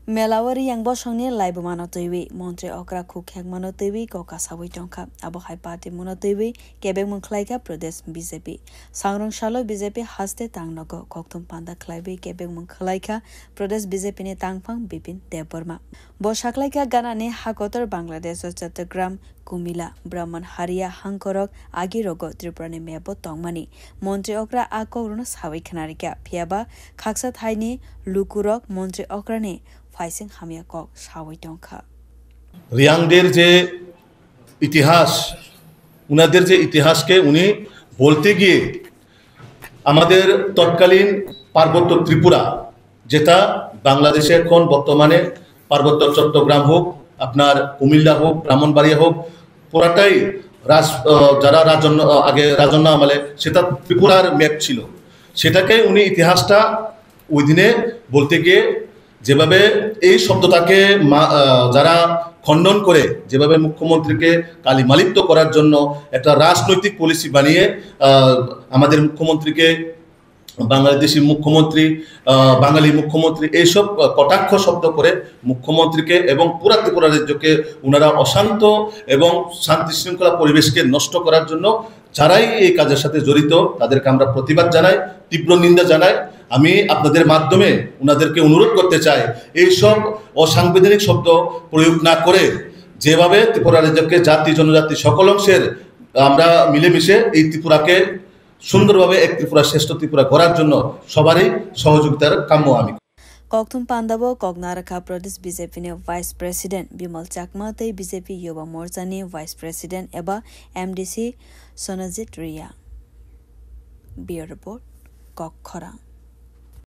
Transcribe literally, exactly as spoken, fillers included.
Melao Riyang bosongni laibumano twiwi, montri okra khuk khekmano twiwi kok kasawi tongkha. Abo hai party mungno twiwi kebengmung khlaikha Pradesh B J P. Sangrong salo B J P haste tangnogo kokthum panda khlaiwi kebengmung khlaikha Pradesh B J P ni tangphang Bipin Debbarma. Bo saklaikha ganani hakotor Bangladesh o Chattogram, Kumila, Brahmanharia hangkorok agirogo Tripurani map o tongmani. Montri okra a kokrokno sawi khnarikha, phiyaba khaksa thaini lukurok montri okrani phaising hamya kok sawi tongkha. রিয়াংদের যে ইতিহাস, উনাদের যে ইতিহাসকে উনি বলতে গিয়ে আমাদের তৎকালীন পার্বত্য ত্রিপুরা, যেটা বাংলাদেশে এখন বর্তমানে পার্বত্য চট্টগ্রাম হোক, আপনার কুমিল্লা হোক, ব্রাহ্মণবাড়িয়া হোক, পুরাটাই রাজ আহ, যারা রাজন্য আহ, আগে রাজন্য আমলে সেটা ত্রিপুরার ম্যাপ ছিল, সেটাকে উনি ইতিহাসটা ওই দিনে বলতে গিয়ে যেভাবে এই শব্দটাকে মা- আহ, যারা খণ্ডন করে, যেভাবে মুখ্যমন্ত্রীকে কালিমালিপ্ত করার জন্য একটা রাজনৈতিক পলিসি বানিয়ে আহ, আমাদের মুখ্যমন্ত্রীকে বাংলাদেশি মুখ্যমন্ত্রী, আহ, বাঙালি মুখ্যমন্ত্রী, এইসব আহ, কটাক্ষ শব্দ করে মুখ্যমন্ত্রীকে এবং পুরা ত্রিপুরা রাজ্যকে ওনারা অশান্ত এবং শান্তি শৃঙ্খলা পরিবেশকে নষ্ট করার জন্য যারাই এই কাজের সাথে জড়িত, তাদেরকে আমরা প্রতিবাদ জানাই, তীব্র নিন্দা জানাই। আমি আপনাদের মাধ্যমে ওনাদেরকে অনুরোধ করতে চাই, এইসব অসাংবিধানিক শব্দ প্রয়োগ না করে যেভাবে ত্রিপুরা রাজ্যকে জাতি জনজাতি সকল অংশের আমরা মিলেমিশে এই ত্রিপুরাকে সুন্দরভাবে এক ত্রিপুরা শ্রেষ্ঠ ত্রিপুরা গড়ার জন্য সবারই সহযোগিতার কাম্য আমি। Kokthum pandao kok narwkha Pradesh B J P ni Vice President Bimal Chakma tei B J P Yuba Morcha ni Vice President eba M D C Sonajit Riya. Bureau Report, Kok Khorang.